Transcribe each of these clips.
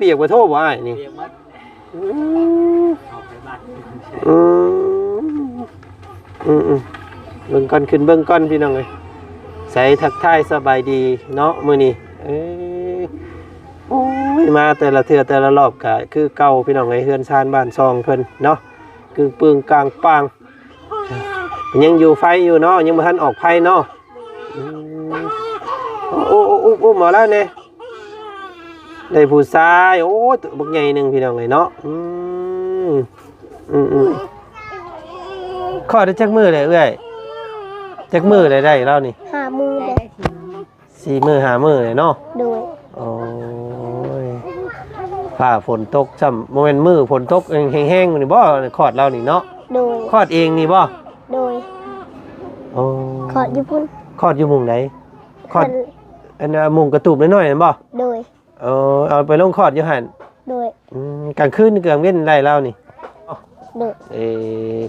ປຽກບໍ່ໂທບໍ່ອ້າຍນີ້? ປຽກໝົດ ອືມ ອອກໄປບ້ານ ອືມ ອືມໆ ເບິ່ງກ່ອນ ຂຶ້ນເບິ່ງກ່ອນພີ່ນ້ອງເອີຍ. ໃສ ທັກທາຍສະບາຍດີເນາະມື້ນີ້. ເອີ ໂອ້ຍ ມາແຕ່ລະເທື່ອແຕ່ລະລອບກະຄືເກົ່າພີ່ນ້ອງເອີຍ ເຮືອນຊານບ້ານຊ່ອງເພິ່ນເນາະ ກຶ່ງປຶງກາງປາງ ຍັງຢູ່ໄຟຢູ່ເນາະ ຍັງບໍ່ທັນອອກໄຟເນາະ. ອືມ ໂອ້ ໂອ້ ອຸ້ມ ອຸ້ມເອົາແລ້ວແນ່ ໄດ້ຜູ້ຊາຍ ໂອ້ ບັກໃຫຍ່ໜຶ່ງພີ່ນ້ອງເອີຍເນາະ. ອືມ ອືມໆ ຄອດໄດ້ຈັກມື້ແລ້ວເອື້ອຍ? ຈັກມື້ແລ້ວໄດ້ລາວນີ້? ຫ້າມື້ແລ້ວ ສີ່ມື້ຫ້າມື້ແລ້ວເນາະ. ໂດຍ ໂອ້ຍ ຟ້າຝົນຕົກຊ້ຳ ບໍ່ແມ່ນມື້ຝົນຕົກແຮງໆນີ້ບໍ່ ຄອດລາວນີ້ເນາະ? ໂດຍ ຄອດເອງນີ້ບໍ່? ໂດຍ ໂອ້ ຄອດຢູ່ພຸ້ນ. ຄອດຢູ່ໝ່ອງໃດ? ຄອດ ອັນ ອັນ ອາ ມຸງກະຕູບນ້ອຍໆນັ້ນບໍ່? ໂດຍ ເອີ ເອົາໄປລົງຄອດຢູ່ຫັ້ນ. ໂດຍ ອືມ ກາງຄືນກາງເວັນໄດ້ລາວນີ້? ໂດຍ ເອີ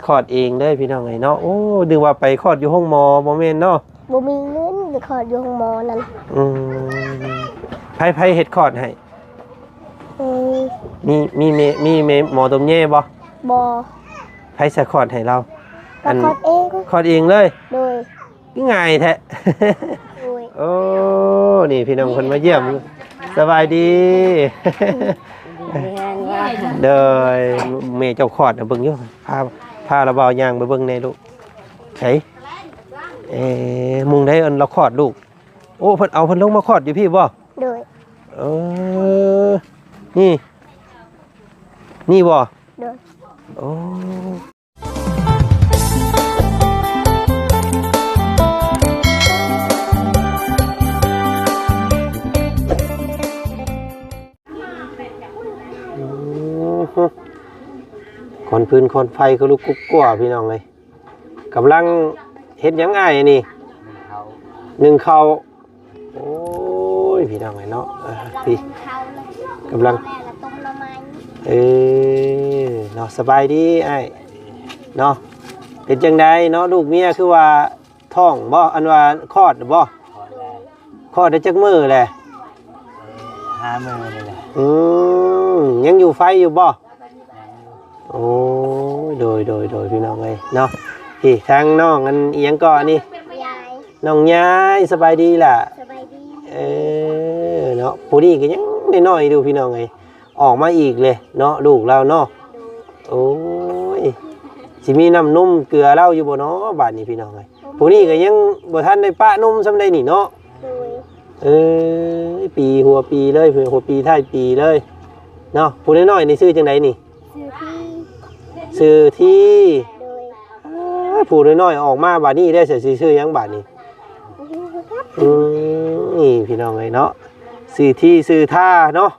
ຄອດເອງເລີຍພີ່ນ້ອງເອີຍເນາະ. ໂອ້ ນຶກວ່າໄປຄອດຢູ່ໂຮງໝໍ ບໍ່ແມ່ນເນາະ? ບໍ່ມີເງິນໄປຄອດຢູ່ໂຮງໝໍນັ້ນ. ອືມ ໃຜ ໃຜເຮັດຄອດໃຫ້? ອືມ ມີ ມີແມ່ ມີແມ່ໝໍຕົມແຍບໍ່? ບໍ່ ໃຜສະຄອດໃຫ້ລາວ? ອັນ ຄອດເອງ ຄອດເອງເລີຍ? ໂດຍ ຄືງ່າຍແທ້. ໂດຍ ໂອ້ ນີ້ພີ່ນ້ອງເພິ່ນມາຢ້ຽມ ສະບາຍດີ. ໂດຍ ແມ່ເຈົ້າຄອດນະ ເບິ່ງຢູ່ ພາ ພາລາວບ່າວຍ່າງໄປເບິ່ງແດ່ລູກ. ໃສ ເອີ ມຸງໃດອັນລາວຄອດລູກ? ໂອ້ ເພິ່ນເອົາເພິ່ນລົງມາຄອດຢູ່ພີ້ບໍ່? ໂດຍ ເອີ ນີ້ ນີ້ບໍ່? ໂດຍ ໂອ້ ຄວັນຟືນຄວັນໄຟກະລຸກກຸກກົວ ພີ່ນ້ອງເອີຍ. ກຳລັງເຮັດຫຍັງອ້າຍອັນນີ້? ໜຶ້ງເຂົ້າ ໜຶ້ງເຂົ້າ. ໂອ້ຍ ພີ່ນ້ອງເອີຍເນາະ ເອີ ພີ່ ກຳລັງ ແມ່ລະຕົ້ມໜໍ່ໄມ້ ເອີ ເນາະ. ສະບາຍດີອ້າຍເນາະ ເປັນຈັ່ງໃດເນາະ ລູກເມຍຄືວ່າທ້ອງບໍ່? ອັນວ່າຄອດບໍ່? ຄອດແລ້ວ ຄອດໄດ້ຈັກມື້ແລ້ວ? ຫ້າມື້ນີ້ແຫຼະ. ອືມ ຍັງຢູ່ໄຟຢູ່ບໍ່? ໂອ້ຍ ໂດຍ ໂດຍ ໂດຍ ພີ່ນ້ອງເອີຍເນາະ. ພີ່ ທາງນ້ອງອັນອີ່ຫຍັງເກາະນີ້? ຍາຍ ນ້ອງຍາຍ ສະບາຍດີລະ? ສະບາຍດີ. ເອີ ເນາະ ຜູ້ນີ້ກະຍັງນ້ອຍໆຢູ່ ພີ່ນ້ອງເອີຍ ອອກມາອີກເລີຍເນາະ ລູກລາວເນາະ. ໂດຍ ໂອ້ຍ ຊິມີນ້ຳນົມເກືອລາວຢູ່ບໍ່ເນາະ ບາດນີ້ ພີ່ນ້ອງເອີຍ. ຜູ້ນີ້ກະຍັງບໍ່ທັນໄດ້ປະນົມຊ້ຳໃດນີ້ເນາະ. ໂດຍ ເອີ ປີຫົວປີເລີຍ ຫົວປີທ້າຍປີເລີຍເນາະ. ຜູ້ນ້ອຍໆນີ້ຊື່ຈັ່ງໃດນີ້? ຊື່ທີ ຊື່ທີ. ໂດຍ ເອີ ຜູ້ນ້ອຍໆອອກມາບາດນີ້ໄດ້ ຊິຊື່ຫຍັງບາດນີ້? ບໍ່ຮູ້ຄືກັນ. ອືມ ນີ້ພີ່ນ້ອງເອີຍເນາະ ຊື່ທີຊື່ທາເນາະ.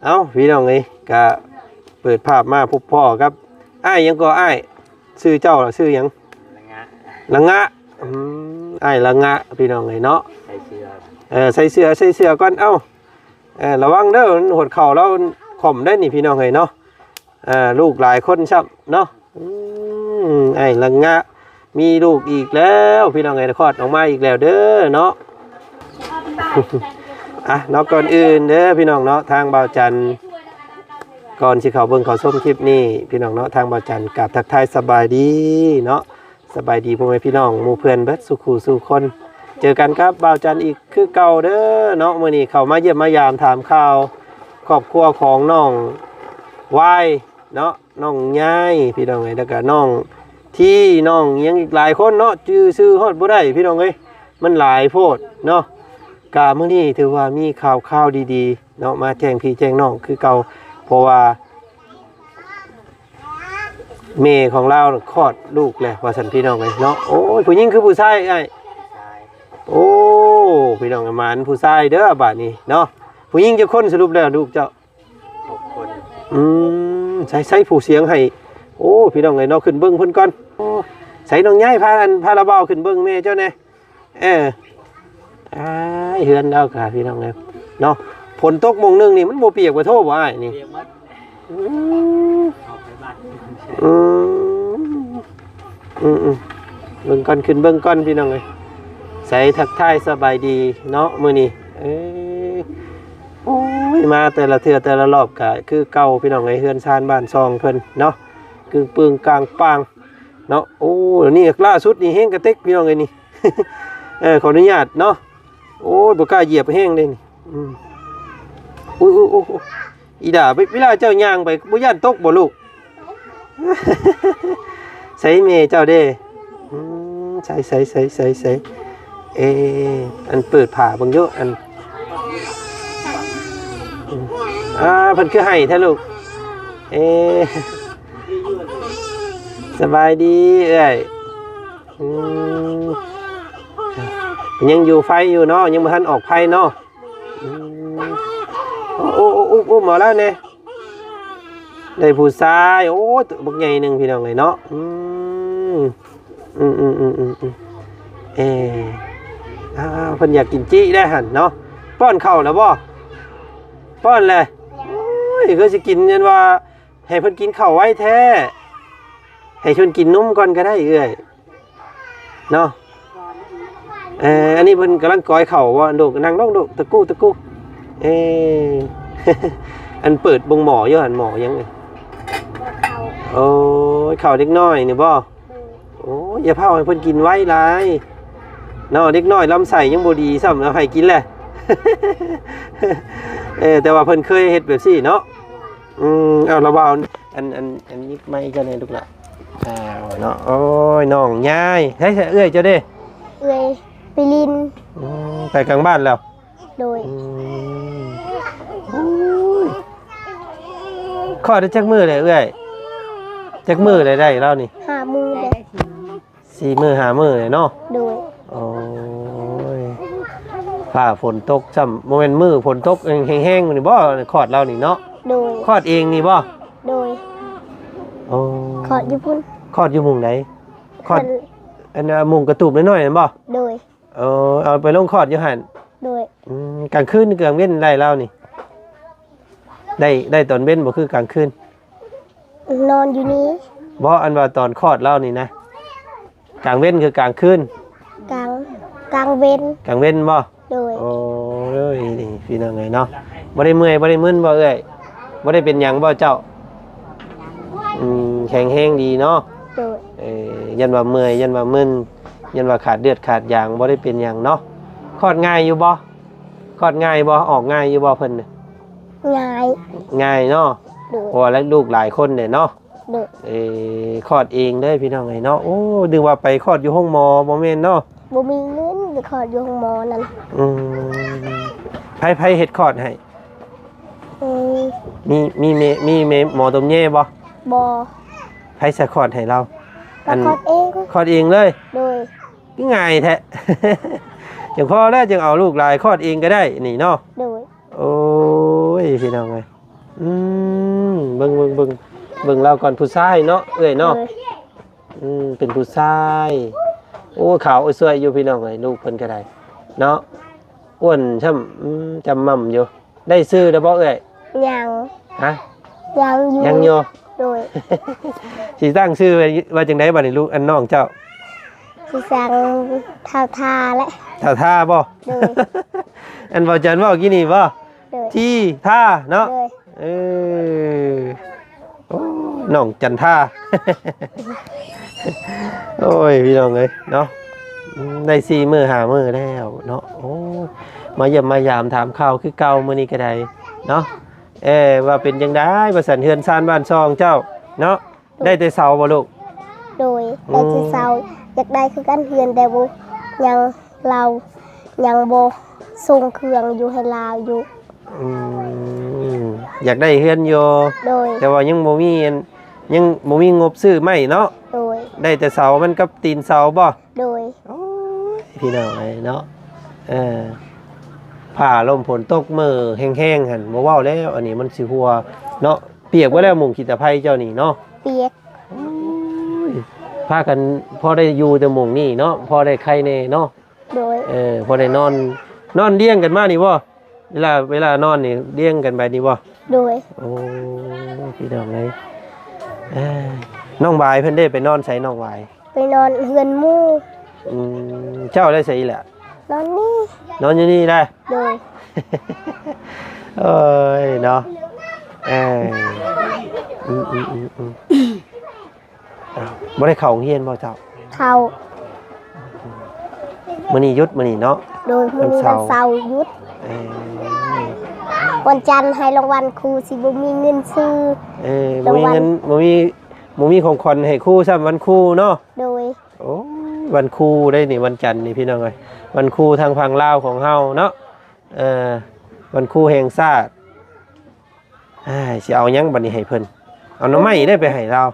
ເອົ້າ ພີ່ນ້ອງເອີຍ ກະເປີດພາບມາພົບພໍ້ກັບອ້າຍຫຍັງກໍອ້າຍ? ຊື່ເຈົ້າລະຊື່ຫຍັງ? ລະງະ ລະງະ. ອືມ ອ້າຍລະງະ ພີ່ນ້ອງເອີຍເນາະ. ໃສ່ເສື້ອ ເອີ ໃສ່ເສື້ອ ໃສ່ເສື້ອກ່ອນ. ເອົ້າ ເອີ ລະວັງເດີ ຫົດເຂົ່າລາວຄ່ອມໄດ໋ນີ້ ພີ່ນ້ອງເອີຍເນາະ. ເອີ ລູກຫຼາຍຄົນຊ້ຳເນາະ. ອືມ ອ້າຍລະງະ ມີລູກອີກແລ້ວ ພີ່ນ້ອງເອີຍ ຄອດອອກມາອີກແລ້ວເດີເນາະ. ອ່ະເນາະ ກ່ອນອື່ນເດີພີ່ນ້ອງເນາະ ທາງບ່າວຈັນ ກ່ອນຊິເຂົ້າເບິ່ງເຂົ້າຊົມຄລິບນີ້ ພີ່ນ້ອງເນາະ ທາງບ່າວຈັນກາບທັກທາຍສະບາຍດີເນາະ ສະບາຍດີພໍ່ແມ່ພີ່ນ້ອງໝູ່ເພື່ອນເບິດສູ່ຄູ່ສູ່ຄົນ. ເຈີກັນກັບບ່າວຈັນອີກຄືເກົ່າເດີເນາະ. ມື້ນີ້ເຂົ້າມາຢ້ຽມມາຢາມຖາມຂ່າວຄອບຄົວຂອງນ້ອງວາຍເນາະ ນ້ອງຍາຍ ພີ່ນ້ອງເອີຍ ແລ້ວກະນ້ອງທີ ນ້ອງຫຍັງອີກຫຼາຍຄົນເນາະ ຈື່ຊື່ຮອດບໍ່ໄດ້ ພີ່ນ້ອງເອີຍ ມັນຫຼາຍໂພດເນາະ. ກະມື້ນີ້ຖືວ່າມີຂ່າວຄາວດີໆເນາະ ມາແຈ້ງພີ່ແຈ້ງນ້ອງຄືເກົ່າ ເພາະວ່າແມ່ຂອງລາວຄອດລູກແລ້ວວ່າຊັ້ນ ພີ່ນ້ອງເອີຍເນາະ. ໂອ້ຍ ຜູ້ຍິງຄືຜູ້ຊາຍອ້າຍ? ໂອ້ ພີ່ນ້ອງ ໝານຜູ້ຊາຍເດີບາດນີ້ເນາະ. ຜູ້ຍິງຈັກຄົນສະຫຼຸບແລ້ວລູກເຈົ້າ? ຫົກຄົນ. ອືມ ໃສ່ ໃສ່ຜູ້ສຽງໃຫ້. ໂອ້ ພີ່ນ້ອງເອີຍເນາະ ຂຶ້ນເບິ່ງເພິ່ນກ່ອນ. ໂອ້ ໃສ່ນ້ອງຍາຍ ພາ ພາລາວບ່າວຂຶ້ນເບິ່ງແມ່ເຈົ້າແດ່. ເອີ ອ້າຍ ເຮືອນລາວກະ ພີ່ນ້ອງເອີຍເນາະ ຝົນຕົກໂມງໜຶ່ງນີ້ ມັນບໍ່ປຽກບໍ່ໂທບໍ່ອ້າຍນີ້? ປຽກໝົດ. ອືມ ອອກໄປບ້ານ ອືມ ອືມໆ ເບິ່ງກ່ອນ ຂຶ້ນເບິ່ງກ່ອນ ພີ່ນ້ອງເອີຍ. ໃສ່ ທັກທາຍສະບາຍດີເນາະ ມື້ນີ້ ເອີ. ໂອ້ຍ ມາແຕ່ລະເທື່ອແຕ່ລະລອບກະຄືເກົ່າພີ່ນ້ອງເອີຍ ເຮືອນຊານບ້ານຊ່ອງເພິ່ນເນາະ ກຶ່ງປຶງກາງປາງເນາະ. ໂອ້ ນີ້ລ່າສຸດນີ້ແຮງກະເຕັກພີ່ນ້ອງເອີຍນີ້ ເອີ ຂໍອະນຸຍາດເນາະ. ໂອ້ຍ ບໍ່ກ້າຢຽບແຮງເດ້ນີ້. ອືມ ອຸ້ຍ ອຸ້ຍ ອຸ້ຍ ອຸ້ຍ ອີດາ ເວລາເຈົ້າຍ່າງໄປບໍ່ຢ້ານຕົກບໍ່ລູກ? ໃສແມ່ເຈົ້າເດ້? ອືມ ໃສ ໃສ ໃສ ໃສ ໃສ ເອ ອັນເປີດຜ້າເບິ່ງຢູ່ ອັນ ອືມ ອ່າ ເພິ່ນຄືໄຫ້ແທ້ລູກ? ເອ ສະບາຍດີເອື້ອຍ. ອືມ ຍັງຢູ່ໄຟຢູ່ເນາະ ຍັງບໍ່ທັນອອກໄຟເນາະ. ອືມ ໂອ້ ໂອ້ ອຸ້ມ ອຸ້ມເອົາແລ້ວແນ່ ໄດ້ຜູ້ຊາຍ. ໂອ້ ໂຕບັກໃຫຍ່ໜຶ່ງພີ່ນ້ອງເອີຍເນາະ. ອືມ ອືມ ເອ ອ່າ ເພິ່ນຢາກກິນຈິໄດ໋ຫັ້ນເນາະ. ປ້ອນເຂົ້າແລ້ວບໍ່? ປ້ອນແຫຼະ. ໂອ້ຍ ຄືຊິກິນ ຍັນວ່າໃຫ້ເພິ່ນກິນເຂົ້າໄວແທ້ ໃຫ້ເພິ່ນກິນນົມກ່ອນກໍໄດ້ເອື້ອຍ ເນາະ. ເອີ ອັນນີ້ເພິ່ນກຳລັງກອຍເຂົ້າບໍ່ລູກ? ນັ່ງລົງລູກ ຕະກູ້ ຕະກູ້. ເອີ ອັນເປີດເບິ່ງໝໍ້ຢູ່ຫັ້ນ ໝໍ້ຫຍັງ? ໂອ້ຍ ເຂົ້າເດັກນ້ອຍນີ້ບໍ່? ໂອ້ຍ ຢ່າພາວໃຫ້ເພິ່ນກິນໄວຫຼາຍເນາະ ເດັກນ້ອຍລຳໄສ້ຍັງບໍ່ດີຊ້ຳ ເອົາໃຫ້ກິນແຫຼະ. ເອີ ແຕ່ວ່າເພິ່ນເຄີຍເຮັດແບບຊີ້ເນາະ. ອືມ ເອົາລະວ່າ ອັນ ອັນ ອັນ ຍິບໄມເຈົ້າແດ່ລູກຫຼ້າ. ອ້າວ ເນາະ ໂອ້ຍ ນ້ອງຍາຍ ໃສເອື້ອຍເຈົ້າເດ້? ເອື້ອຍໄປຫຼິ້ນ. ອືມ ໄປກາງບ້ານແລ້ວ? ໂດຍ. ອືມ ໂອ້ຍ ຄອດໄດ້ຈັກມື້ແລ້ວເອື້ອຍ? ຈັກມື້ແລ້ວໄດ້ລາວນີ້? ຫ້າມື້ແລ້ວ. ສີ່ມື້ຫ້າມື້ເລີຍເນາະ. ໂດຍ. ໂອ້ຍ ຟ້າຝົນຕົກຊ້ຳ ບໍ່ແມ່ນມື້ຝົນຕົກແຮງໆນີ້ບໍ່ ຄອດລາວນີ້ເນາະ? ໂດຍ. ຄອດເອງນີ້ບໍ່? ໂດຍ. ໂອ້ ຄອດຢູ່ພຸ້ນ. ຄອດຢູ່ມຸງໃດ? ຄອດ ອັນ ອັນ ມຸງກະຕູບນ້ອຍໆນັ້ນບໍ່? ໂດຍ. ເອີ ເອົາໄປລົງຄອດຢູ່ຫັ້ນ. ໂດຍ. ອືມ ກາງຄືນກາງເວັນໄດ້ລາວນີ້? ໄດ້ ໄດ້ຕອນເວັນບໍ່ ຄືກາງຄືນ? ນອນຢູ່ນີ້. ບໍ່ ອັນວ່າຕອນຄອດລາວນີ້ນະ ກາງເວັນຄືກາງຄືນ? ກາງ ກາງເວັນ. ກາງເວັນບໍ່? ໂດຍ. ໂອ້ຍ ນີ້ພີ່ນ້ອງເອີຍເນາະ ບໍ່ໄດ້ເມື່ອຍ ບໍ່ໄດ້ມຶນບໍ່ເອື້ອຍ? ບໍ່ໄດ້ເປັນຫຍັງບໍ່ເຈົ້າ? ອືມ ແຂງແຮງດີເນາະ. ໂດຍ. ເອີ ຢ້ານວ່າເມື່ອຍ ຢ້ານວ່າມຶນ ຢ້ານວ່າຂາດເລືອດຂາດຢາງ ບໍ່ໄດ້ເປັນຫຍັງເນາະ. ຄອດງ່າຍຢູ່ບໍ່? ຄອດງ່າຍບໍ່? ອອກງ່າຍຢູ່ບໍ່ເພິ່ນ? ງ່າຍ. ງ່າຍເນາະ. ໂດຍ. ເພາະວ່າລູກຫຼາຍຄົນເດ້ເນາະ. ໂດຍ. ເອີ ຄອດເອງເລີຍພີ່ນ້ອງເອີຍເນາະ. ໂອ້ ນຶກວ່າໄປຄອດຢູ່ໂຮງໝໍ ບໍ່ແມ່ນເນາະ? ບໍ່ມີເງິນໄປຄອດຢູ່ໂຮງໝໍນັ້ນ. ອືມ ໃຜ ໃຜເຮັດຄອດໃຫ້? ອືມ ມີ ມີແມ່ ມີແມ່ໝໍຕົມແຍບໍ່? ບໍ່. ໃຜສະຄອດໃຫ້ລາວ? ກໍ ອັນ ຄອດເອງ. ຄອດເອງເລີຍ? ໂດຍ. ຄືງ່າຍແທ້ ຈັ່ງພໍແລ້ວ ຈັ່ງເອົາລູກຫຼາຍ ຄອດເອງກໍໄດ້ນີ້ເນາະ. ໂດຍ. ໂອ້ຍ ພີ່ນ້ອງເອີຍ ອືມ ເບິ່ງ ເບິ່ງ ເບິ່ງ ເບິ່ງລາວກ່ອນ ຜູ້ຊາຍເນາະ ເອື້ອຍເນາະ. ໂດຍ. ອືມ ເປັນຜູ້ຊາຍ. ໂອ້ ຂາວໂອ້ຍ ສວຍຢູ່ ພີ່ນ້ອງເອີຍ ລູກເພິ່ນກໍໄດ້ເນາະ ອ້ວນຊ້ຳ. ອືມ ຈຳໝ່ຳຢູ່. ໄດ້ຊື່ແລ້ວບໍ່ເອື້ອຍ? ຍັງ. ຮະ? ຍັງຢູ່. ຍັງຢູ່. ໂດຍ. ຊິຕັ້ງຊື່ໄວ້ວ່າຈັ່ງໃດບັດນີ້ ລູກ ອັນ ນ້ອງເຈົ້າ? ຊິຕັ້ງທ້າວທາແຫຼະ. ທ້າວທາບໍ່? ໂດຍ. ອັນເວົ້າຈັນເວົ້າກີ້ນີ້ບໍ່? ໂດຍ. ທີ່ທ່າເນາະ. ໂດຍ. ເອີ ໂອ້ຍ ນ້ອງຈັນທາ. ໂອ້ຍ ພີ່ນ້ອງເອີຍເນາະ ອືມ ໄດ້ສີ່ມື້ຫ້າມື້ແລ້ວເນາະ. ໂອ້ ມາຢ້ຽມມາຢາມຖາມຂ່າວຄືເກົ່າມື້ນີ້ກໍໄດ້ເນາະ. ເອີ ວ່າເປັນຈັ່ງໃດວ່າຊັ້ນ ເຮືອນຊານບ້ານຊ່ອງເຈົ້າເນາະ? ໂດຍ. ໄດ້ແຕ່ເສົາບໍ່ລູກ? ໂດຍ. ອືມ ໄດ້ແຕ່ເສົາ ຢາກໄດ້ຄືກັນ ເຮືອນ ແຕ່ບໍ່ ຍັງ ລາວຍັງບໍ່ສົ່ງເຄື່ອງຢູ່ໃຫ້ລາວຢູ່. ອືມ ຢາກໄດ້ເຮືອນຢູ່. ໂດຍ. ແຕ່ວ່າຍັງບໍ່ມີອັນ ຍັງບໍ່ມີງົບຊື້ໄມ້ເນາະ. ໂດຍ. ໄດ້ແຕ່ເສົາມັນກັບຕີນເສົາບໍ່? ໂດຍ. ໂອ້ຍ ພີ່ນ້ອງເອີຍເນາະ ເອີ ຟ້າລົມຝົນຕົກມື້ແຮງໆຫັ້ນ ບໍ່ເວົ້າແລ້ວ ອັນນີ້ມັນຊິຮົ່ວເນາະ. ປຽກເບິດແລ້ວ ມຸງຂີ້ຕະໄພເຈົ້ານີ້ເນາະ. ປຽກ. ໂອ້ຍ ພາກັນພໍໄດ້ຢູ່ແຕ່ມຸງນີ້ເນາະ ພໍໄດ້ໄຄແດ່ເນາະ. ໂດຍ. ເອີ ພໍໄດ້ນອນ ນອນລຽງກັນມານີ້ບໍ່? ເວລາ ເວລານອນນີ້ລຽງກັນໄປນີ້ບໍ່? ໂດຍ. ໂອ້ ພີ່ນ້ອງເອີຍ ເອີ ນ້ອງຫວາຍເພິ່ນເດ້ ໄປນອນໃສນ້ອງຫວາຍ? ໄປນອນເຮືອນໝູ່. ອືມ ເຈົ້າໄດ້ໃສອີ່ຫຼະ? ນອນນີ້ ນອນຢູ່ນີ້ໄດ໋. ໂດຍ. ເອີຍເນາະ ເອີ ອືມໆໆໆ ອ້າວ ບໍ່ໄດ້ເຂົ້າໂຮງຮຽນບໍ່ເຈົ້າ? ເຂົ້າ. ມື້ນີ້ຢຸດ ມື້ນີ້ເນາະ? ໂດຍ ມື້ນີ້ວັນເສົາ ວັນເສົາຢຸດ. ເອີ ວັນຈັນໃຫ້ລາງວັນຄູ ຊິບໍ່ມີເງິນຊື້. ເອີ ລາງວັນ ບໍ່ມີເງິນ ບໍ່ມີ ບໍ່ມີຂອງຂວັນໃຫ້ຄູຊ້ຳ ວັນຄູເນາະ? ໂດຍ. ໂອ້ຍ ວັນຄູເດ້ນີ້ ວັນຈັນນີ້ພີ່ນ້ອງເອີຍ ວັນຄູທາງຝັ່ງລາວຂອງເຮົາເນາະ. ເອີ ວັນຄູແຫ່ງຊາດ. ອ້າຍ ຊິເອົາຫຍັງບັດນີ້ໃຫ້ເພິ່ນ? ເອົາໜໍ່ໄມ້ໄດ້ໄປໃຫ້ລາວ.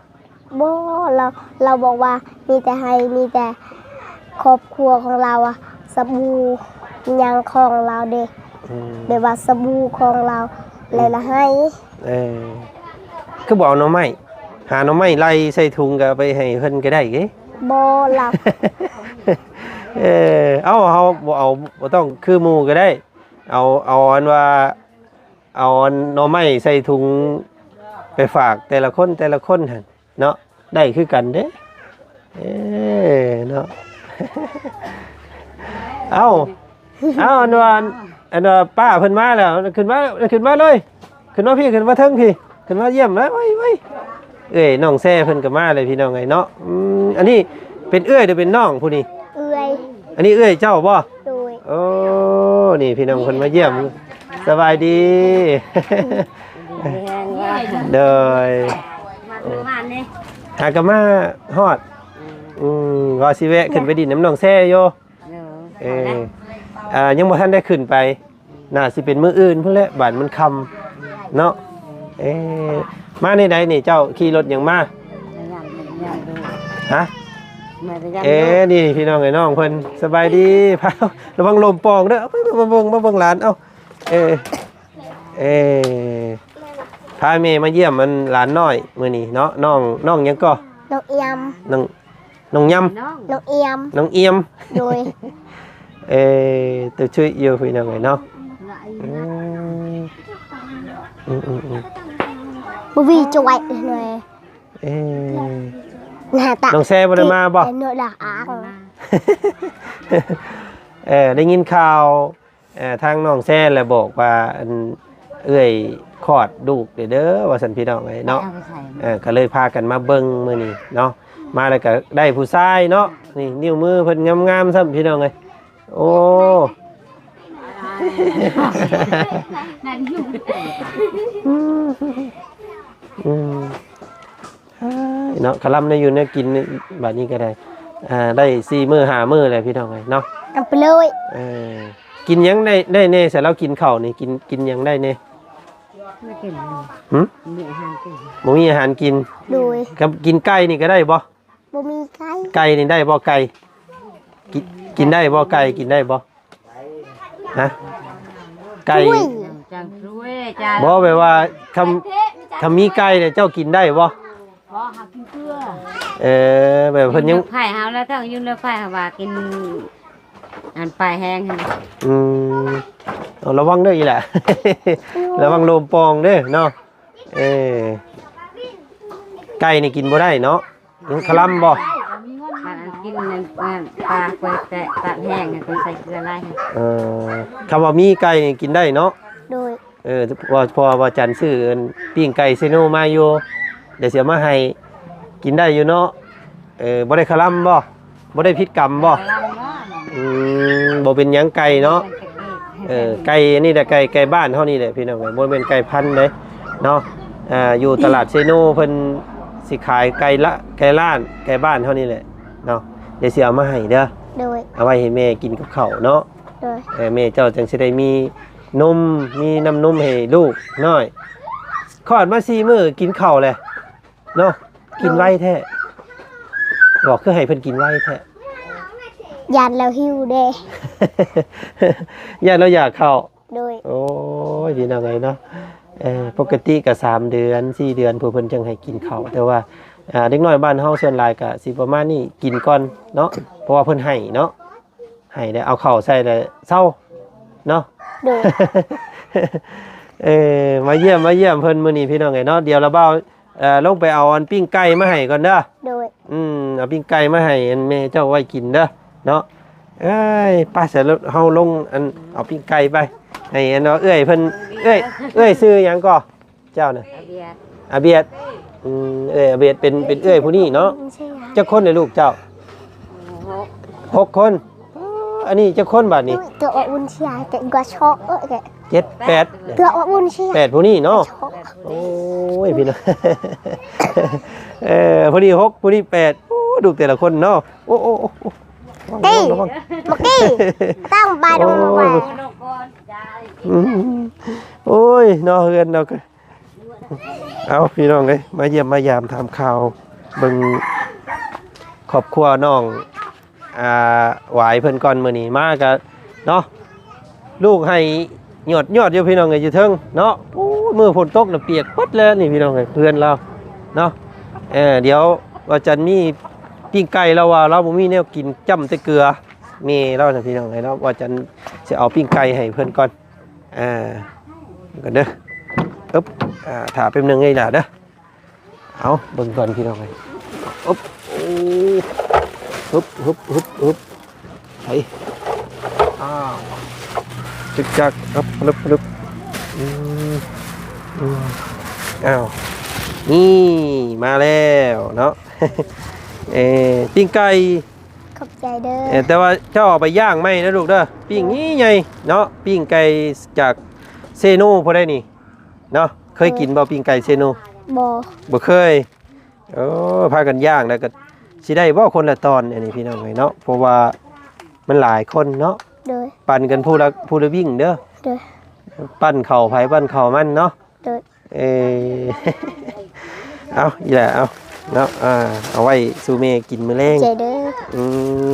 ບໍ່ ລາວ ລາວບອກວ່າມີແຕ່ໃຫ້ ມີແຕ່ຄອບຄົວຂອງລາວອະ ສະບູຫຍັງຂອງລາວເດ້. ອືມ ແບບວ່າສະບູຂອງລາວ ແລ້ວລະໃຫ້. ເອີ ຄືບໍ່ເອົາໜໍ່ໄມ້? ຫາໜໍ່ໄມ້ໄລ່ໃສ່ຖົງກໍເອົາໄປໃຫ້ເພິ່ນກໍໄດ້ເດ້. ບໍ່ລະ. ເອີ ເອົາ ເຮົາບໍ່ເອົາ ບໍ່ຕ້ອງຄືໝູ່ກໍໄດ້. ເອົາ ເອົາອັນວ່າ ເອົາອັນໜໍ່ໄມ້ໃສ່ຖົງໄປຝາກແຕ່ລະຄົນ ແຕ່ລະຄົນຫັ້ນເນາະ ໄດ້ຄືກັນເດ້. ເອີ ເນາະ ເອົ້າ ເອົ້າ ອັນວ່າ ອັນວ່າປ້າເພິ່ນມາແລ້ວ ຂຶ້ນມາ ຂຶ້ນມາເລີຍ ຂຶ້ນມາພີ້ ຂຶ້ນມາເທິງພີ້ ຂຶ້ນມາຢ້ຽມແລ້ວ ໄວໆ. ເອີຍ ນ້ອງແຊເພິ່ນກໍມາເລີຍພີ່ນ້ອງເອີຍເນາະ. ອືມ ອັນນີ້ເປັນເອື້ອຍຫຼືເປັນນ້ອງຜູ້ນີ້? ເອື້ອຍ. ອັນນີ້ເອື້ອຍເຈົ້າບໍ່? ໂດຍ. ໂອ້ ນີ້ພີ່ນ້ອງເພິ່ນມາຢ້ຽມ. ສະບາຍດີ. ໂດຍ. ມາເມື່ອວານນີ້ ຫາກໍມາຮອດ. ອືມ ອືມ ວ່າຊິແວະຂຶ້ນໄປດິນນຳນ້ອງແຊຢູ່. ເອີ ເອີ ອ່າ ຍັງບໍ່ທັນໄດ້ຂຶ້ນໄປ ໜ້າຊິເປັນມື້ອື່ນພຸ້ນແຫຼະ ບາດມັນຄ່ຳເນາະ. ເອີ ມາແນວໃດນີ້ ເຈົ້າຂີ່ລົດຫຍັງມາ? ຮະ? ເອີ ນີ້ພີ່ນ້ອງເອີຍ ນ້ອງເພິ່ນ ສະບາຍດີ. ລະວັງລົມປ່ອງເດີ. ເອົາ ມາເບິ່ງ ມາເບິ່ງຫຼານ. ເອົາ ເອີ ເອີ ພາແມ່ມາຢ້ຽມອັນຫຼານນ້ອຍມື້ນີ້ເນາະ. ນ້ອງ ນ້ອງຫຍັງກໍ? ນ້ອງອຽມ. ນ້ອງ ນ້ອງຍຳ ນ້ອງອຽມ ນ້ອງອຽມ. ໂດຍ. ເອີ ໂຕຊຸຍຢູ່ພີ່ນ້ອງເອີຍເນາະ. ອືມ ອືມໆໆ ບໍ່ມີຈອຍເລີຍ. ເອີ ໜ້າຕາ ນ້ອງແຊບໍ່ໄດ້ມາບໍ່? ເອີ ໄດ້ຍິນຂ່າວ ເອີ ທາງນ້ອງແຊນລະບອກວ່າ ອັນ ເອື້ອຍຄອດລູກເດີ ເດີ ວ່າຊັ້ນພີ່ນ້ອງເອີຍເນາະ. ເອີ ກໍເລີຍພາກັນມາເບິ່ງມື້ນີ້ເນາະ ມາແລ້ວກໍໄດ້ຜູ້ຊາຍເນາະ. ນີ້ ນິ້ວມືເພິ່ນງາມໆຊ້ຳພີ່ນ້ອງເອີຍ. ໂອ້ ນັ້ນຢູ່ ອືມ ອືມ. ເນາະ ຄະລຳໄດ້ຢູ່ແນວກິນ ບາດນີ້ກໍໄດ້ ອ່າ ໄດ້ສີ່ມື້ຫ້າມື້ແລ້ວພີ່ນ້ອງເອີຍເນາະ. ເອົາໄປເລີຍ. ເອີ ກິນຫຍັງໄດ້ ໄດ້ແດ່? ໃສ່ລາວກິນເຂົ້ານີ້ ກິນ ກິນຫຍັງໄດ້ແດ່? ບໍ່ກິນ. ຫຶ? ບໍ່ມີອາຫານກິນ. ໂດຍ. ກັບກິນໄກ່ນີ້ກໍໄດ້ບໍ່? ບໍ່ມີໄກ່. ໄກ່ນີ້ໄດ້ບໍ່? ໄກ່ ກິນ ກິນໄດ້ບໍ່? ໄກ່ກິນໄດ້ບໍ່? ຮະ? ໄກ່ ບໍ່ ແບບວ່າ ຄັນ ຄັນມີໄກ່ນີ້ເຈົ້າກິນໄດ້ບໍ່? ບໍ່ ຫາກິນເກືອ. ເອີ ແບບເພິ່ນຍັງ ໄຜ່ເຮົາແລ້ວ ເຖິງຢູ່ໃນໄຜ່ເຮົາວ່າກິນ ອັນປາແຫ້ງຫັ້ນ. ອືມ ເອົາ ລະວັງເດີອີ່ຫຼ້າ ລະວັງໂລມປ່ອງເດີເນາະ. ເອີ ໄກ່ນີ້ກິນບໍ່ໄດ້ເນາະ. ຍັງຄະລຳບໍ່? ອັນ ອັນກິນນັ້ນ ອັນປາໄປແຕະຕາກແຫ້ງ ຕ້ອງໃສ່ເກືອຫຼາຍ. ເອີ ຄຳວ່າມີໄກ່ນີ້ກິນໄດ້ເນາະ? ໂດຍ. ເອີ ວ່າ ເພາະວ່າ ວ່າຈັນຊື້ ອັນ ປີ້ງໄກ່ເຊໂນມາຢູ່ ດຽວຊິເອົາມາໃຫ້ ກິນໄດ້ຢູ່ເນາະ. ເອີ ບໍ່ໄດ້ຄະລຳບໍ່? ບໍ່ໄດ້ຜິດກຳບໍ່? ຄະລຳເນາະ. ອືມ ບໍ່ເປັນຫຍັງໄກ່ເນາະ. ເອີ ໄກ່ອັນນີ້ແຫຼະ ໄກ່ ໄກ່ບ້ານເຮົານີ້ແຫຼະພີ່ນ້ອງເອີຍ ບໍ່ແມ່ນໄກ່ພັນເດ້ເນາະ. ອ່າ ຢູ່ຕະຫຼາດເຊໂນເພິ່ນຊິຂາຍໄກ່ລະ ໄກ່ລ້ານ ໄກ່ບ້ານເຮົານີ້ແຫຼະເນາະ. ດຽວຊິເອົາມາໃຫ້ເດີ. ໂດຍ. ເອົາໄວ້ໃຫ້ແມ່ກິນກັບເຂົ້າເນາະ. ໂດຍ. ເອີ ແມ່ເຈົ້າຈັ່ງຊິໄດ້ມີນົມ ມີນ້ຳນົມໃຫ້ລູກນ້ອຍ. ຄອດມາສີ່ມື້ກິນເຂົ້າແຫຼະ ເນາະ ກິນໄວແທ້. ໂດຍ. ບອກ ຄືໃຫ້ເພິ່ນກິນໄວແທ້? ຢ້ານລາວຫິວເດ້. ຢ້ານລາວຢາກເຂົ້າ. ໂດຍ. ໂອ້ຍ ພີ່ນ້ອງເອີຍເນາະ ເອີ ປົກກະຕິກະສາມເດືອນ ສີ່ເດືອນ ຜູ້ເພິ່ນຈັ່ງໃຫ້ກິນເຂົ້າ. ແຕ່ວ່າ ອ່າ ເດັກນ້ອຍບ້ານເຮົາສ່ວນຫຼາຍກະຊິປະມານນີ້ ກິນກ່ອນເນາະ ເພາະວ່າເພິ່ນໃຫ້ເນາະ. ໃຫ້ແລ້ວເອົາເຂົ້າໃສ່ແລ້ວເຊົາເນາະ. ໂດຍ. ເອີ ມາຢ້ຽມ ມາຢ້ຽມເພິ່ນມື້ນີ້ພີ່ນ້ອງເອີຍເນາະ. ດຽວລະບ່າວ ເອີ ລົງໄປເອົາອັນປີ້ງໄກ່ມາໃຫ້ກ່ອນເດີ. ໂດຍ. ອືມ ເອົາປີ້ງໄກ່ມາໃຫ້ອັນແມ່ເຈົ້າໄວ້ກິນເດີເນາະ. ເອີຍ ໄປ ສະ ເຮົາລົງອັນເອົາປີ້ງໄກ່ໄປ. ໃຫ້ອັນວ່າເອື້ອຍເພິ່ນ ເອື້ອຍ ເອື້ອຍຊື່ຫຍັງກໍ ເຈົ້ານະ? ອາບຽດ ອາບຽດ. ອືມ ເອື້ອຍອາບຽດ ເປັນ ເປັນເອື້ອຍຜູ້ນີ້ເນາະ. ອືມ ໃຊ່ ຈັກຄົນເລີຍລູກເຈົ້າ? ຫົກ ຫົກຄົນ. ອໍ ອັນນີ້ຈັກຄົນບາດນີ້? ເອີ ເຈັດ ແປດ ເທື່ອອອກບຸນເຊຍ ແປດ ຜູ້ນີ້ເນາະ. ໂອ້ຍ ພີ່ນ້ອງ ເອີ ຜູ້ນີ້ຫົກ ຜູ້ນີ້ແປດ. ໂອ້ ລູກແຕ່ລະຄົນເນາະ. ໂອ້ ໂອ້ ໂອ້ ໂອ້ ເຕັ້ ບັກເຕັ້ ຕັ້ງບາດ ໂອ້ຍ ອືມ ໂອ້ຍ ເນາະ ເຮືອນເນາະ. ເອົາ ພີ່ນ້ອງເອີຍ ມາຢ້ຽມມາຢາມຖາມຂ່າວເບິ່ງຄອບຄົວນ້ອງ ອ່າ ຫວາຍເພິ່ນກ່ອນ. ມື້ນີ້ມາກະເນາະ ລູກໄຫ້ຍອດໆຢູ່ ພີ່ນ້ອງເອີຍ ຢູ່ເທິງເນາະ. ໂອ້ຍ ມື້ຝົນຕົກນະປຽກເບິດແລ້ວນີ້ ພີ່ນ້ອງເອີຍ ເຮືອນລາວເນາະ. ເອີ ດຽວວ່າຈັນມີປີ້ງໄກ່ ລາວວ່າລາວບໍ່ມີແນວກິນ ຈ້ຳແຕ່ເກືອ ແມ່ລາວນະ ພີ່ນ້ອງເອີຍເນາະ. ວ່າຈັນຊິເອົາປີ້ງໄກ່ໃຫ້ເພິ່ນກ່ອນ. ອ່າ ເບິ່ງກັນເດີ ອຶບ ອ່າ ຖ້າແປັບໜຶ່ງເດີອີ່ຫຼ້າເດີ. ເອົາ ເບິ່ງກ່ອນ ພີ່ນ້ອງເອີຍ. ອຶບ ໂອ້ ຮຶບ ຮຶບ ຮຶບ ຮຶບ ໄປ. ອ້າວ ຈຶກຈັກ ອຶບ ຮຶບ ຮຶບ ອືມ ອືມ ອ້າວ ນີ້ ມາແລ້ວເນາະ. ເອີ ປີ້ງໄກ່ ຂອບໃຈເດີ. ເອີ ແຕ່ວ່າເຈົ້າເອົາໄປຍ່າງໃໝ່ນະລູກເດີ ປີ້ງນີ້ໃຫຍ່ເນາະ. ປີ້ງໄກ່ຈາກເຊໂນຜູ້ໃດນີ້ເນາະ. ເຄີຍກິນບໍ່ ເອີ ປີ້ງໄກ່ເຊໂນ? ບໍ່ ບໍ່ເຄີຍ. ໂອ້ ພາກັນຍ່າງແລ້ວກໍຊິໄດ້ບໍ່ຄົນລະຕອນ ອັນນີ້ ພີ່ນ້ອງເອີຍເນາະ. ເພາະວ່າມັນຫຼາຍຄົນເນາະ. ໂດຍ ປັນກັນຜູ້ລະ ຜູ້ລະວິ້ງເດີ. ໂດຍ ປັ້ນເຂົ້າໃຜປັ້ນເຂົ້າມັນເນາະ. ໂດຍ ເອີ ເອົາ ອີ່ຫຼ້າ ເອົາເນາະ ອ່າ ເອົາໄວ້ສູ່ແມ່ກິນມື້ແລງ. ຂອບໃຈເດີ. ອື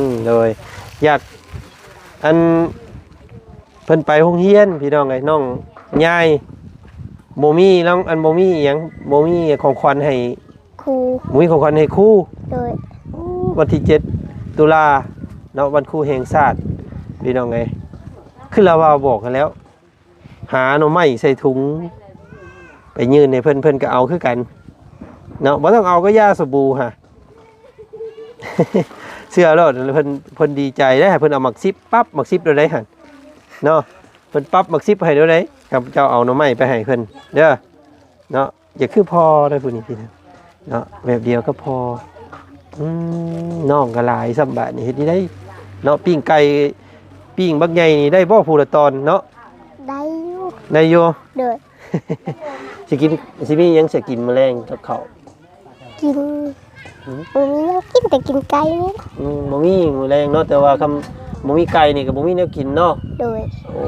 ມ ໂດຍ ຢາກ ອັນ ເພິ່ນໄປໂຮງຮຽນ ພີ່ນ້ອງເອີຍ ນ້ອງຍາຍ ບໍ່ມີລາງ ອັນ ບໍ່ມີອີ່ຫຍັງ ບໍ່ມີຂອງຂວັນໃຫ້ຄູ ບໍ່ມີຂອງຂວັນໃຫ້ຄູ. ໂດຍ ໂອ້ ວັນທີເຈັດຕຸລາເນາະ ວັນຄູແຫ່ງຊາດ ພີ່ນ້ອງເອີຍ. ຄືລາວວ່າບອກຫັ້ນແລ້ວ ຫາໜໍ່ໄມ້ໃສ່ຖົງໄປຍື່ນໃຫ້ເພິ່ນ ເພິ່ນກໍເອົາຄືກັນເນາະ. ບໍ່ຕ້ອງເອົາກໍຢາ ສະບູຫະ ເຊື່ອໂລດ ເພິ່ນ ເພິ່ນດີໃຈເດ້ ເພິ່ນເອົາໝາກສິບ ປັບໝາກສິບໂລດໄດ໋ຫັ້ນເນາະ. ເພິ່ນປັບໝາກສິບໃຫ້ໂລດໄດ໋ ຂ້າພະເຈົ້າເອົາໜໍ່ໄມ້ໄປໃຫ້ເພິ່ນເດີເນາະ. ຢ່າຄືພໍ່ເດີຜູ້ນີ້ ພີ່ນ້ອງເນາະ ແບບດຽວກັບພໍ່. ອືມ ນ້ອງກໍຫຼາຍຊ້ຳບາດນີ້ ເຮັດນີ້ໄດ້ເນາະ. ປີ້ງໄກ່ ປີ້ງບັກໃຫຍ່ນີ້ໄດ້ບໍ່ ຜູ້ລະຕອນເນາະ? ໄດ້ຢູ່ ໄດ້ຢູ່. ໂດຍ ຊິກິນ ຊິມີຫຍັງຊິກິນມື້ແລງກັບເຂົ້າ? ກິນ ຫືມ? ບໍ່ມີແນວກິນ ແຕ່ກິນໄກ່ນີ້. ອືມ ບໍ່ມີມື້ແລງເນາະ ແຕ່ວ່າຄັນບໍ່ມີໄກ່ນີ້ກໍບໍ່ມີແນວກິນເນາະ. ໂດຍ ໂອ້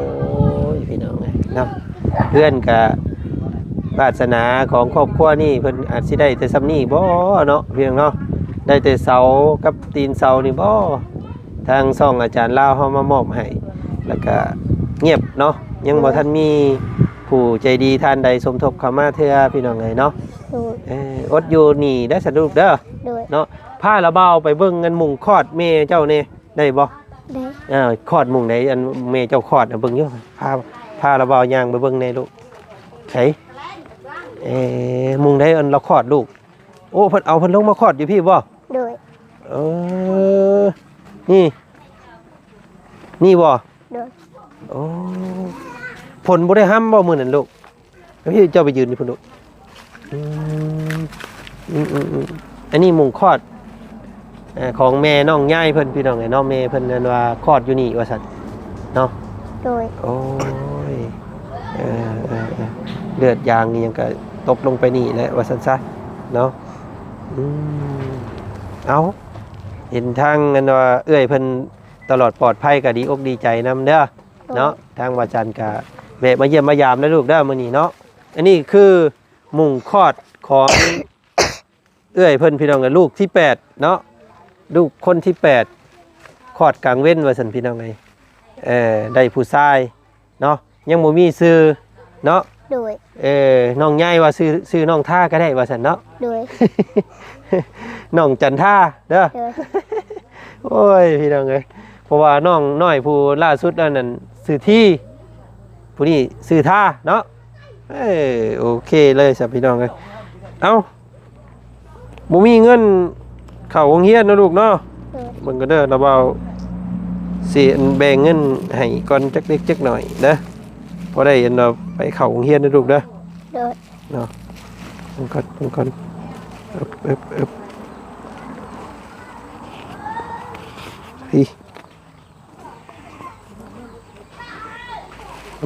ຍ ພີ່ນ້ອງເອີຍເນາະ ເຮືອນກະ ວາດສະໜາຂອງຄອບຄົວນີ້ ເພິ່ນອາດຊິໄດ້ແຕ່ສ່ຳນີ້ບໍ່ເນາະ ພີ່ນ້ອງເນາະ. ໄດ້ແຕ່ເສົາກັບຕີນເສົານີ້ບໍ່ ທາງຊ່ອງອາຈານລາວເຮົາມາມອບໃຫ້ ແລ້ວກະງຽບເນາະ ຍັງບໍ່ ໂດຍ ທັນມີຜູ້ໃຈດີທ່ານໃດສົມທົບເຂົ້າມາເທື່ອ ພີ່ນ້ອງເອີຍເນາະ. ໂດຍ ເອີ ອົດຢູ່ນີ້ເດີ ສະດຸກເດີ ໂດຍ ເນາະ. ພາລະບ່າວໄປເບິ່ງອັນມຸງຄອດແມ່ເຈົ້າແດ່ ໄດ້ບໍ່? ໄດ້ ເອີ ຄອດມຸງໃດ ອັນແມ່ເຈົ້າຄອດນະ ເບິ່ງຢູ່ ພາ ພາລະບ່າວຍ່າງໄປເບິ່ງແດ່ລູກ. ໃສ ເອີ ມຸງໃດ ອັນລາວຄອດລູກ? ໂອ້ ເພິ່ນເອົາເພິ່ນລົງມາຄອດຢູ່ພີ້ບໍ່? ໂດຍ ເອີ ນີ້ ນີ້ບໍ່? ໂດຍ ໂອ້ ຝົນບໍ່ໄດ້ຫ້ຳບໍ່ມື້ນັ້ນລູກ? ເອີ ເຈົ້າໄປຢືນຢູ່ພຸ້ນລູກ. ອືມ ອືມໆໆ ອັນນີ້ມຸງຄອດ ເອີ ຂອງແມ່ນ້ອງຍາຍເພິ່ນ ພີ່ນ້ອງເອີຍເນາະ. ແມ່ເພິ່ນນັ້ນວ່າຄອດຢູ່ນີ້ວ່າຊັ້ນເນາະ. ໂດຍ ໂອ້ຍ ເອີ ເອີ ເລືອດຢາງອີ່ຫຍັງກໍຕົກລົງໄປນີ້ແຫຼະວ່າຊັ້ນຊະເນາະ. ອືມ ເອົາ ເຫັນທາງອັນວ່າເອື້ອຍເພິ່ນຕະຫຼອດປອດໄພກໍດີອົກດີໃຈນຳເດີ ໂດຍ ເນາະ. ທາງວາຈັນກໍແວະມາຢ້ຽມມາຢາມນະລູກເດີມື້ນີ້ເນາະ. ອັນນີ້ຄືມຸງຄອດຂອງເອື້ອຍເພິ່ນ ພີ່ນ້ອງເອີຍ ລູກທີແປດເນາະ ລູກຄົນທີແປດ ຄອດກາງເວັນວ່າຊັ້ນ ພີ່ນ້ອງເອີຍ. ເອີ ໄດ້ຜູ້ຊາຍເນາະ ຍັງບໍ່ມີຊື່ເນາະ. ໂດຍ ເອີ ນ້ອງໃຫຍ່ວ່າຊື່ ຊື່ນ້ອງທາກໍໄດ້ວ່າຊັ້ນເນາະ. ໂດຍ ນ້ອງຈັນທາເດີ ໂດຍ. ໂອ້ຍ ພີ່ນ້ອງເອີຍ ເພາະວ່ານ້ອງນ້ອຍຜູ້ລ່າສຸດນັ້ນ ອັນ ຊື່ທີ ຜູ້ນີ້ຊື່ທາເນາະ. ເອີ ໂອເຄເລີຍຊະ ພີ່ນ້ອງເອີຍ. ເອົ້າ ບໍ່ມີເງິນເຂົ້າໂຮງຮຽນເນາະລູກເນາະ. ໂດຍ ເບິ່ງກັນເດີ ລາວເວົ້າ ຊິແບ່ງເງິນໃຫ້ກ່ອນຈັກເລັກຈັກໜ້ອຍເດີ. ບໍ່ໄດ້ອັນວ່າໄປເຂົ້າໂຮງຮຽນເດີລູກເດີ. ໂດຍ. ເນາະ ເບິ່ງກ່ອນ ເບິ່ງກ່ອນ ເອີບ ເອີບ ເອີບ ພີ້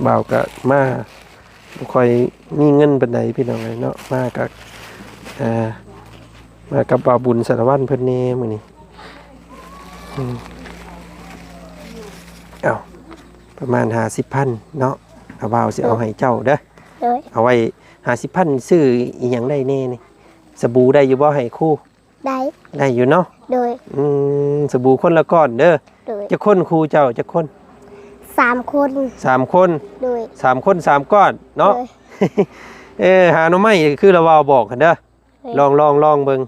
ບ່າວກະມາ ບໍ່ຄ່ອຍມີເງິນປານໃດພີ່ນ້ອງເອີຍເນາະ. ມາກະ ເອີ ມາກັບບ່າວບຸນສາລະວັນເພິ່ນແດ່ມື້ນີ້. ອືມ ເອົາ ປະມານຫ້າສິບພັນເນາະ. ອາ ບ່າວຊິເອົາໃຫ້ເຈົ້າເດີ. ໂດຍ. ເອົາໄວ້ຫ້າສິບພັນ ຊື້ອີ່ຫຍັງໄດ້ແດ່ນີ້? ສະບູໄດ້ຢູ່ບໍ່ໃຫ້ຄູ? ໄດ້. ໄດ້ຢູ່ເນາະ. ໂດຍ. ອືມ ສະບູຄົນລະກ້ອນເດີ. ໂດຍ. ຈັກຄົນຄູເຈົ້າ ຈັກຄົນ? ສາມຄົນ. ສາມຄົນ. ໂດຍ. ສາມຄົນສາມກ້ອນເນາະ. ໂດຍ. ເອີ ຫາໜໍ່ໄມ້ຄືລະວ່າບອກຫັ້ນເດີ. ໂດຍ. ລອງ ລອງ ລອງເບິ່ງ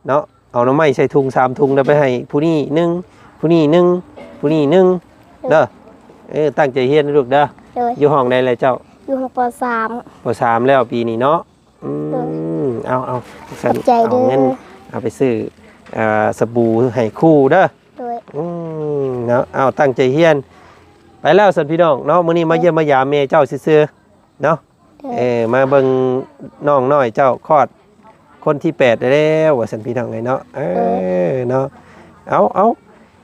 ເນາະ. ເອົາໜໍ່ໄມ້ໃສ່ທຸງສາມທຸງ ແລ້ວໄປໃຫ້ຜູ້ນີ້ໜຶ່ງ ຜູ້ນີ້ໜຶ່ງ ຜູ້ນີ້ໜຶ່ງ ໂດຍ ເດີ. ເອີ ຕັ້ງໃຈຮຽນນະລູກເດີ. ໂດຍ. ຢູ່ຫ້ອງໃດແລ້ວເຈົ້າ? ຢູ່ຫ້ອງ ປໍສາມ. ປໍສາມແລ້ວປີນີ້ເນາະ. ອືມ ໂດຍ. ເອົາ ເອົາ ຊັ້ນ ຂອບໃຈເດີ. ເອົາເງິນເອົາໄປຊື້ ເອີ ສະບູໃຫ້ຄູເດີ. ໂດຍ. ອືມ ເນາະ ເອົາ ຕັ້ງໃຈຮຽນ. ໄປແລ້ວຊັ້ນພີ່ນ້ອງເນາະ ມື້ນີ້ມາ ໂດຍ ຢ້ຽມມາຢາມແມ່ເຈົ້າຊື່ໆເນາະ. ໂດຍ. ເອີ ມາເບິ່ງນ້ອງນ້ອຍເຈົ້າຄອດຄົນທີແປດແລ້ວວ່າຊັ້ນພີ່ນ້ອງເອີຍເນາະ. ເອີ ໂດຍ ເນາະ ເອົາ ເອົາ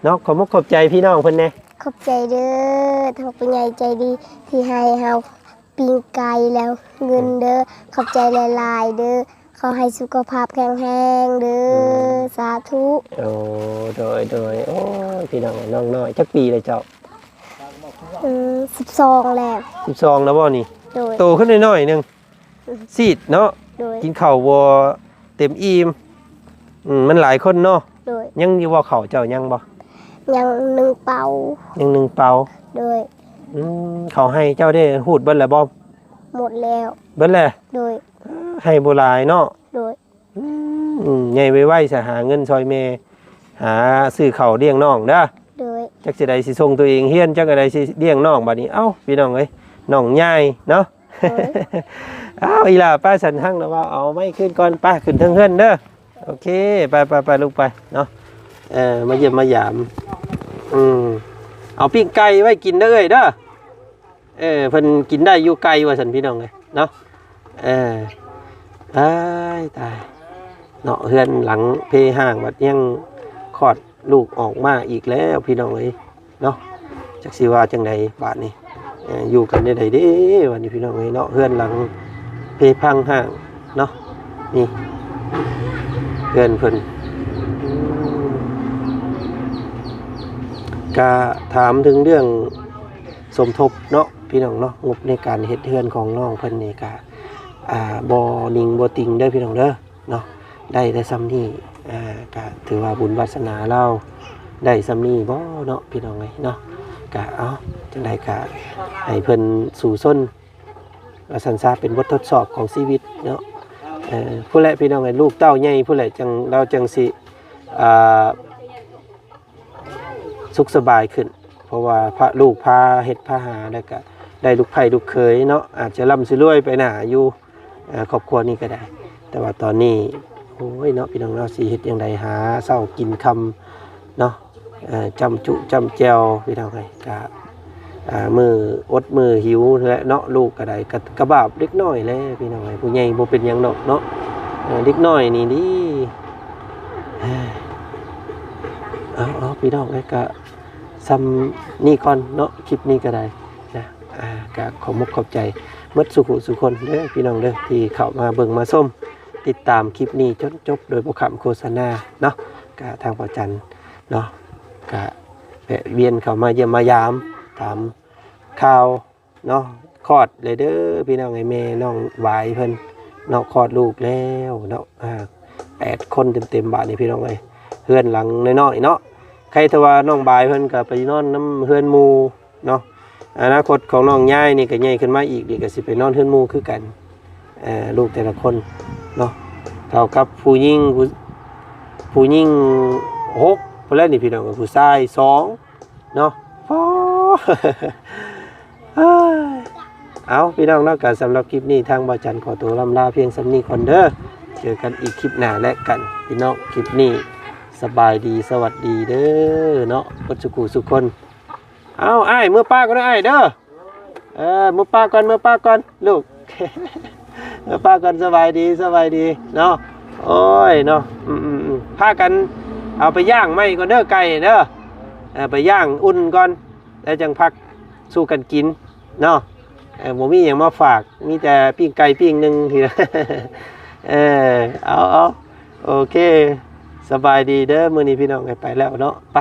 ເນາະ ຂອບມຸກຂອບໃຈພີ່ນ້ອງເພິ່ນແດ່. ຂອບໃຈເດີ ທາງຜູ້ໃຫຍ່ໃຈດີທີ່ໃຫ້ເຮົາ ປີ້ງໄກ່ແລ້ວເງິນເດີ. ອືມ ຂອບໃຈຫຼາຍໆເດີ. ຂໍໃຫ້ສຸຂະພາບແຂງແຮງເດີ. ອືມ ສາທຸ. ໂອ້ ໂດຍ ໂດຍ. ໂອ້ຍ ພີ່ນ້ອງເອີຍ ນ້ອງນ້ອຍ ຈັກປີແລ້ວເຈົ້າ? ອືມ ສິບສອງແລ້ວ. ສິບສອງແລ້ວບໍ່ນີ້? ໂດຍ. ໂຕຂຶ້ນໜ້ອຍໆໜຶ່ງ. ອືມ ຊີດເນາະ. ໂດຍ. ກິນເຂົ້າບໍ່ເຕັມອີ່ມ. ອືມ ມັນຫຼາຍຄົນເນາະ. ໂດຍ. ຍັງຢູ່ບໍ່ ເຂົ້າເຈົ້າຍັງບໍ່? ຍັງໜຶ່ງເປົາ. ຍັງໜຶ່ງເປົາ. ໂດຍ. ອືມ ເຂົ້າໄຮ່ເຈົ້າເດ້ຮູດເບິດແລ້ວບໍ່? ໝົດແລ້ວ. ເບິດແລ້ວ? ໂດຍ. ໄຮ່ບໍ່ຫຼາຍເນາະ. ໂດຍ. ອືມ ໃຫຍ່ໄວໆ ສະ ຫາເງິນຊ່ອຍແມ່ ຫາຊື້ເຂົ້າລ້ຽງນ້ອງເດີ. ໂດຍ. ຈັກຊິໃດຊິສົ່ງຕົວເອງຮຽນ ຈັກໃດຊິລ້ຽງນ້ອງບາດນີ້. ເອົ້າ ພີ່ນ້ອງເອີຍ ນ້ອງໃຫຍ່ເນາະ. ໂດຍ. ເອົ້າ ອີຫຼ້າ ໄປຊັ້ນ ຫັ້ງລະວ່າເອົາໄມ້ຂຶ້ນກ່ອນ ໄປຂຶ້ນເທິງເຮືອນເດີ. ໂອເຄ ໄປ ໄປ ໄປ ລູກໄປເນາະ. ເອີ ມາຢ້ຽມມາຢາມ. ອືມ ເອົາປີ້ງໄກ່ໄວ້ກິນເດີເອື້ອຍເດີ. ເອີ ເພິ່ນກິນໄດ້ຢູ່ໄກວ່າຊັ້ນ ພີ່ນ້ອງເອີຍເນາະ. ເອີ ຕາຍ ຕາຍເນາະ ເຮືອນຫຼັງເພຮ່າງບັດຍັງຄອດລູກອອກມາອີກແລ້ວ ພີ່ນ້ອງເອີຍເນາະ. ຈັກຊິວ່າຈັ່ງໃດບາດນີ້ ເອີ ຢູ່ກັນແນວໃດເດ້ບາດນີ້ ພີ່ນ້ອງເອີຍເນາະ. ເຮືອນຫຼັງເພພັງຮ້າງເນາະ. ນີ້ເຮືອນເພິ່ນ ກະຖາມເຖິງເລື່ອງ ສົມທົບເນາະ ພີ່ນ້ອງເນາະ. ງົບໃນການເຮັດເຮືອນຂອງນ້ອງເພິ່ນນີ້ກະ ອ່າ ບໍ່ໜິງບໍ່ຕິງເດີ ພີ່ນ້ອງເດີເນາະ. ໄດ້ແຕ່ຊ່ຳນີ້ ອ່າ ກະຖືວ່າບຸນວາສະໜາລາວໄດ້ຊ່ຳນີ້ບໍ່ເນາະ ພີ່ນ້ອງເອີຍເນາະ. ກະເອົາ ຈັ່ງໃດກະໃຫ້ເພິ່ນສູ້ຊົນວ່າຊັ້ນຊະ ເປັນບົດທົດສອບຂອງຊີວິດເນາະ. ເອີ ພຸ້ນແຫຼະ ພີ່ນ້ອງເອີຍ ລູກເຕົ້າໃຫຍ່ພຸ້ນແຫຼະ ຈັ່ງ ລາວຈັ່ງຊິ ອ່າ ສຸກສະບາຍຂຶ້ນ ເພາະວ່າພະ ລູກພາເຮັດພາຫາ ແລ້ວກະໄດ້ລູກໃພ້ລູກເຂີຍເນາະ ອາດຈະລ່ຳຊິລວຍໄປໜ້າຢູ່ ເອີ ຄອບຄົວນີ້ກໍໄດ້. ແຕ່ວ່າຕອນນີ້ ໂອ້ຍເນາະ ພີ່ນ້ອງເນາະ ຊິເຮັດຈັ່ງໃດຫາເຊົ້າກິນຄ່ຳເນາະ. ເອີ ຈ້ຳຈຸຈ້ຳແຈ່ວ ພີ່ນ້ອງເອີຍ ກະ ອ່າ ມື້ອົດມື້ຫິວແຫຼະເນາະ. ລູກກໍໄດ້ ກະ ກະບາບເດັກນ້ອຍແຫຼະ ພີ່ນ້ອງເອີຍ ຜູ້ໃຫຍ່ບໍ່ເປັນຫຍັງດອກເນາະ. ເອີ ເດັກນ້ອຍນີ້ດີ. ເອົາ ເອົາ ພີ່ນ້ອງເອີຍ ກະຊ່ຳນີ້ກ່ອນເນາະ ຄລິບນີ້ກໍໄດ້ນະ. ອ່າ ກະຂອບມຸກຂອບໃຈໝົດສູ່ຜູ້ສູ່ຄົນເດີ ພີ່ນ້ອງເດີ ທີ່ເຂົ້າມາເບິ່ງມາຊົມ ຕິດຕາມຄລິບນີ້ຈົນຈົບໂດຍບໍ່ຂ້າມໂຄສະນາເນາະ. ກະທາງພໍ່ຈັນເນາະ ກະແວະວຽນເຂົ້າມາຢ້ຽມມາຢາມ ຖາມຂ່າວ ເນາະ ຄອດແລ້ວເດີ ພີ່ນ້ອງເອີຍ ແມ່ນ້ອງຫວາຍເພິ່ນເນາະ ຄອດລູກແລ້ວເນາະ. ອ່າ ແປດຄົນເຕັມໆ ບາດນີ້ ພີ່ນ້ອງເອີຍ ເຮືອນຫຼັງນ້ອຍໆເນາະ. ໃຄແຕ່ວ່ານ້ອງບາຍເພິ່ນກໍໄປນອນນຳເຮືອນໝູ່ເນາະ. ອະນາຄົດຂອງນ້ອງຍາຍນີ້ກໍໃຫຍ່ຂຶ້ນມາອີກ ນີ້ກໍຊິໄປນອນເຮືອນໝູ່ຄືກັນ. ເອີ ລູກແຕ່ລະຄົນເນາະ ເທົ່າກັບຜູ້ຍິງ ຜູ້ ຜູ້ຍິງຫົກພຸ້ນແຫຼະນີ້ ພີ່ນ້ອງເອີຍ ຜູ້ຊາຍສອງ ເນາະ. ໂອ້ ເອົາ ພີ່ນ້ອງເນາະ ກະສຳລັບຄລິບນີ້ ທາງບ່າວຈັນຂໍໂຕລ່ຳລາພຽງສ່ຳນີ້ກ່ອນເດີ. ເຈີກັນອີກຄລິບໜ້າແລະກັນ ພີ່ນ້ອງ. ຄລິບນີ້ສະບາຍດີ ສະຫວັດດີເດີເນາະ ເບິດສູ່ຜູ້ສູ່ຄົນ. ເອົາ ອ້າຍ ເມືອປ້າກ່ອນເດີ ອ້າຍເດີ. ເອີ ເມືອປະກ່ອນ ເມືອປະກ່ອນລູກ ເມືອປະກ່ອນ. ສະບາຍດີ ສະບາຍດີເນາະ. ໂອ້ຍເນາະ ອືມໆໆ ພາກັນເອົາໄປຍ່າງໃໝ່ກ່ອນເດີ ໄກ່ເດີ ເອີ ໄປຍ່າງອຸ່ນກ່ອນ ແລ້ວຈັ່ງພັກສູ່ກັນກິນເນາະ. ເອີ ບໍ່ມີຫຍັງມາຝາກ ມີແຕ່ປີ້ງໄກ່ປີ້ງໜຶ່ງ. ເອີ ເອົາໆ ໂອເຄ ສະບາຍດີເດີ. ມື້ນີ້ພີ່ນ້ອງໄດ້ໄປແລ້ວເນາະ ໄປ.